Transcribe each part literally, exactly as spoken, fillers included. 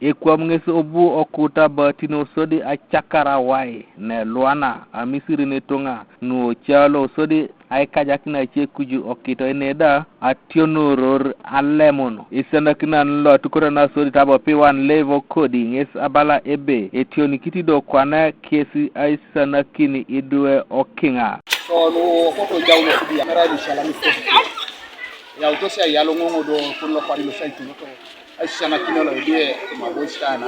Ekwam ŋes obu okuta batino sodi acakar awai ne luana amisirin ituŋa nu ocalo sodi aikajakin ace kuju okito ene da ationoror alemun. Isanakinan lo atukot na sodi tabo piwan levo kodi ŋes abala ebe etionikiti do kwana kesi aisanakin idwe okiŋa. Tonu koto jauno kudia mera ni shalami koto. Ya utosi ayalo ŋoŋo do kun lo kwari lo sai tunoto. Aisisianakin lo idwe mabosi kana.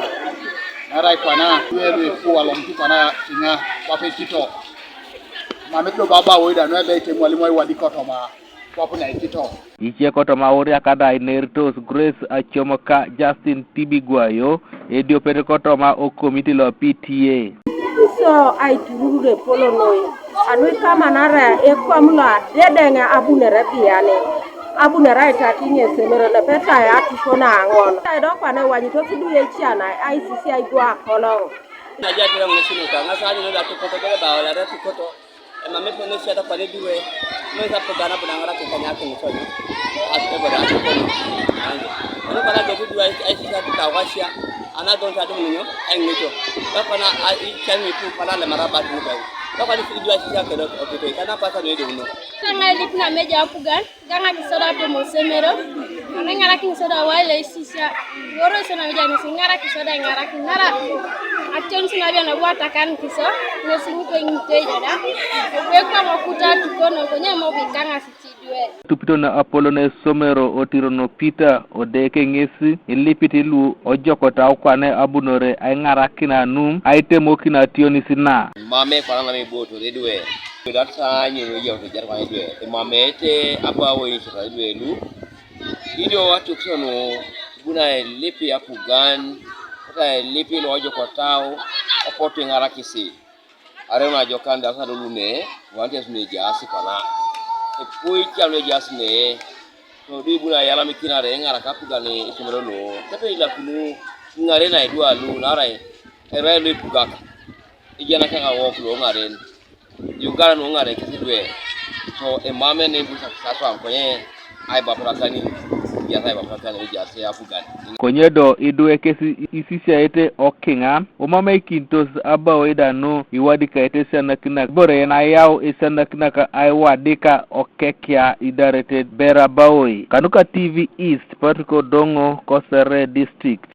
Nara kwana idwe lo efu alomtu kwana kiŋa kwape kito. Mamit lo baba woida no ebe ite mwalimu ai wadi kotoma kwapu na ikito. Ice kotoma auria kada inertos Grace Achomoka Justin Tibigwayo ediopet kotoma o komiti lo P T A. Iso aitururu de polo noi. Anu ikamanara ekwam lo adedeŋ abunere biyani. Abunere aitaki ŋesemero lepetae atuko na aŋon. Aido kwana iwanyito kidu eciana aisisi aigo akoloŋ. Naja tira ŋesi nuka ŋasa anyo neda tukoto bere ba wala re tukoto. Emam epone siata kwane duwe. Mesa pogana buna ŋara kekanya kini sonyo. Ate bora ate kono. Anu kwana dobu duwe aisisi atuka wasia. Ana don ta dum nyo ai ŋito. Ba kwana ai chami tu kwana le mara ba tu ba. Ba kwana si duwe aisisi akelo okito. Kana pasa no edo no. Kanga elip na meja apugan. Gaŋa kisoda tomo semero, ane ŋarakin soda waile isisia, woro sona mija nesi ŋarakin soda iŋarakin nara, aten sona bia nabu atakan kiso, nesi ŋupe ŋite jada, obu ekwa mokuta tukono, konye mobi kaŋasi cidwe. Tupito na apolon esomero otirono Peter Odeke ŋesi ilipit lu ojokotau kwane abunore aiŋarakin anu aitemokin ationis na. Mame kwana nami boto redwe. Data nyo yo jato jar kwa idwe. Emamete apa wo ni sota idwe lu. Idio watu kisono buna elipi apugan. Kata elipi lo ajo kotau. Opotu iŋarakisi. Are na ajo kan data lulu ne. Wanti asune jasi kwana. Epui kiam ne jasi ne. To di buna yala mikina re ŋaraka apugan isumero lo. Kata ila kunu ŋare na idwa lu nara. Era lo ipugaka. Ijana kaka wok lo ŋaren. Uganda nu ŋaren kesi dwe. So emame ne busa saswa konye ai bapura kani. Yasa ai bapura kani ujase apugan. Konye do idwe kesi isisiaete okiŋa, omameikintos abaoida nu iwadikaete esianakinak, bore yen ayau esianakinak aiwadika okekia idarete bera baoi. Kanuka T V East, Patrick Odongo, Kosere District.